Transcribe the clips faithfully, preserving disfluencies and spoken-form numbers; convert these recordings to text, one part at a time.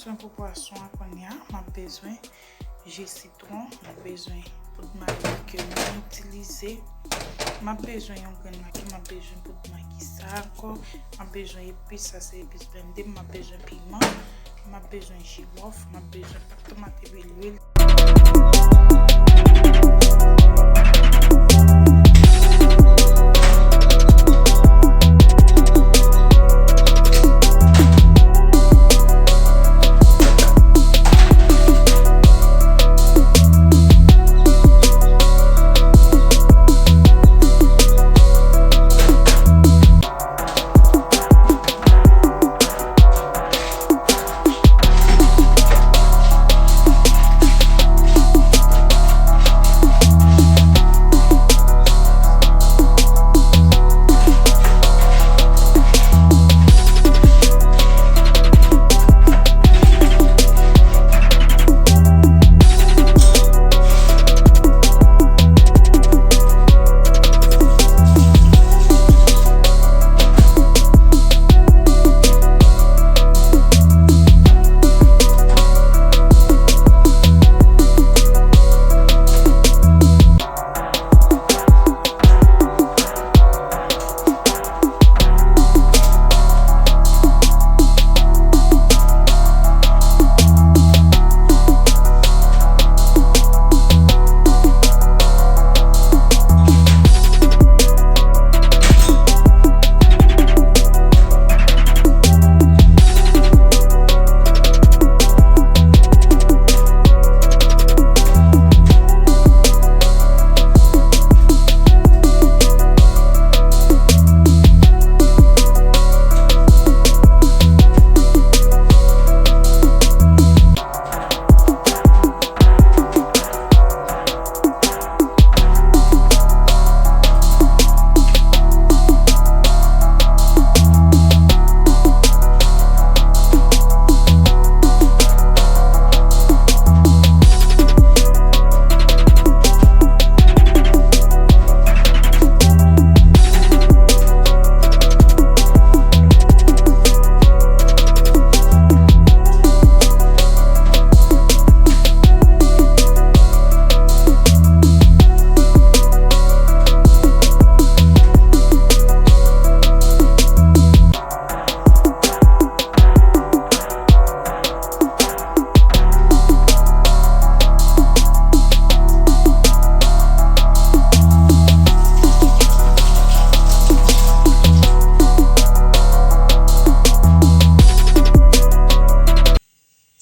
Bezwen pou pwason an kounye a, m ap bezwen ji sitwon, m ap bezwen poud magi ke mwen itilize, m ap bezwen yon grenn magi, m ap bezwen poud magi sa ankò, m ap bezwen epis, sa se epis blende, m ap bezwen piman, m ap bezwen jiwòf, m ap bezwen pat tomate, lwil.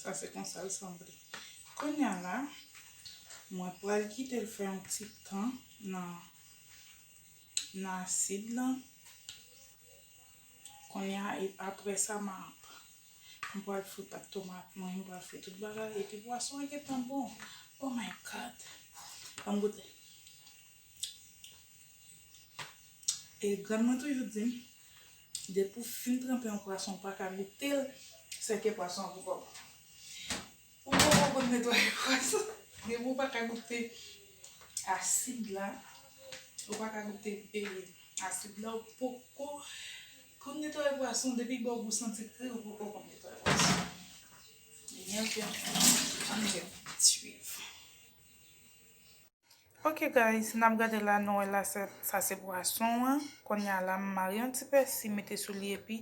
Sa se konsa l sanble. Kounye a la, mwen pral kite l fè yon ti tan nan, nan asid lan. Kounye a, e apre sa, m ap, m pral fri pat tomat mwen, m pral fri tout bagay, epi pwason an gentan bon. Oh my God! Ban m goute. E grann mwen toujou di m, depi w fin tranpe yon pwason, w pa ka goute l, se ke pwason an poko bon. Ou poko konn netwaye pwason. Depi w pa ka goute asid la, ou pa ka goute, e, asid la, ou poko konn netwaye pwason. Depi bò w santi kri, ou poko konn netwaye pwason. Ebyen, ok, ann fè, ann fè swiv. Ok guys, n ap gade la, nou wè la, sa, sa se pwason an. Kounye a la, m mare yon ti pèsi, m mete sou li, epi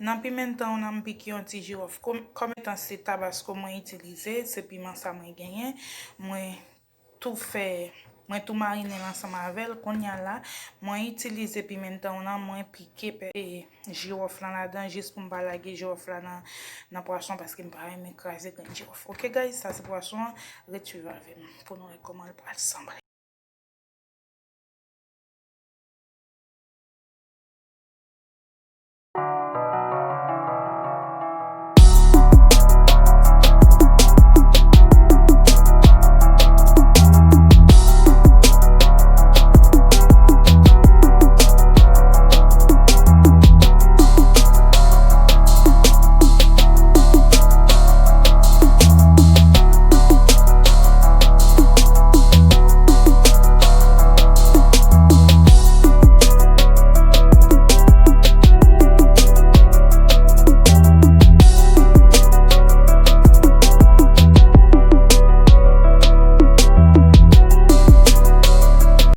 nan pimentan an, m pike yon ti jiwòf. Kòm, kòm etan se tabasko mwen itilize, se piman sa mwen genyen, mwen tou fè, mwen tou marine l ansanm avè l. Kounye a la, mwen itilize pimentan an, mwen pike pè-, e, jiwòf lan ladan, jis pou m pa lage jiwòf la nan, nan pwason, paske m pa renmen kraze grenn jiwòf. Ok guys, sa se pwason an, ret swiv avè m pou nou wè kòman l pral sanble.